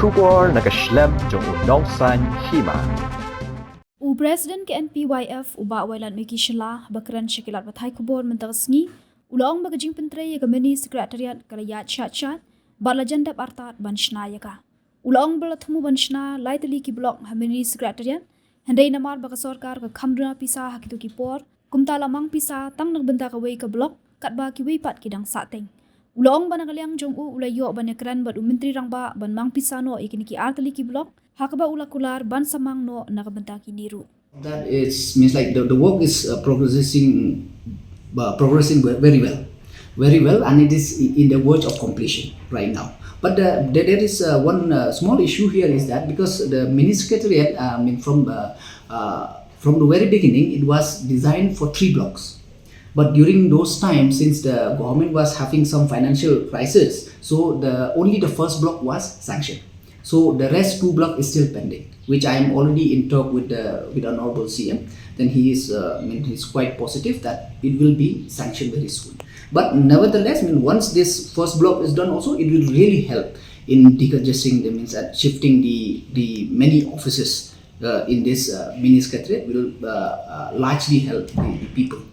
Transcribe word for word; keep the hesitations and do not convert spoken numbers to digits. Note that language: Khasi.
Khubor na ka shlem jong u Nongsaiñ Hima. U President ka N P Y F u Bah Wailadmiki Shylla ba kren sha ki lad pathai khubor mynta ka sngi u la ong ba ka jingpyntrei ïa ka Mini Secretariat ka la ïaid shad shad bad la jan dep artat ban shna ïa ka. U la ong ba la thmu ban shna lai tylli ki block ha Mini Secretariat hynrei namar ba ka sorkar ka kham duna pisa ha kito ki por, kumta la mang pisa tang na ka bynta kawei ka block katba kiwei pat ki dang sahteng. U la ong ba na ka liang jong u u la ïoh ban ïakren bad u Myntri Rangbah ban mang pisa noh ïa kine ki ar tylli ki block ha kaba u la kular ban sa mang noh na ka bynta kine ruh. That is means like the, the work is uh, progressing uh, progressing ve- very well, very well, and it is i- in the verge of completion right now. But the, there there is uh, one uh, small issue here is that because the mini secretariat, uh, I mean, from uh, uh, from the very beginning, it was designed for three blocks. But during those times, since the government was having some financial crisis, so the only the first block was sanctioned. So the rest two block is still pending, which I am already in talk with the with Honorable C M. Then he is, uh, I mean, he's quite positive that it will be sanctioned very soon. But nevertheless, I mean, once this first block is done, also it will really help in decongesting the means and shifting the the many offices uh, in this uh, mini secretariat will uh, uh, largely help the, the people.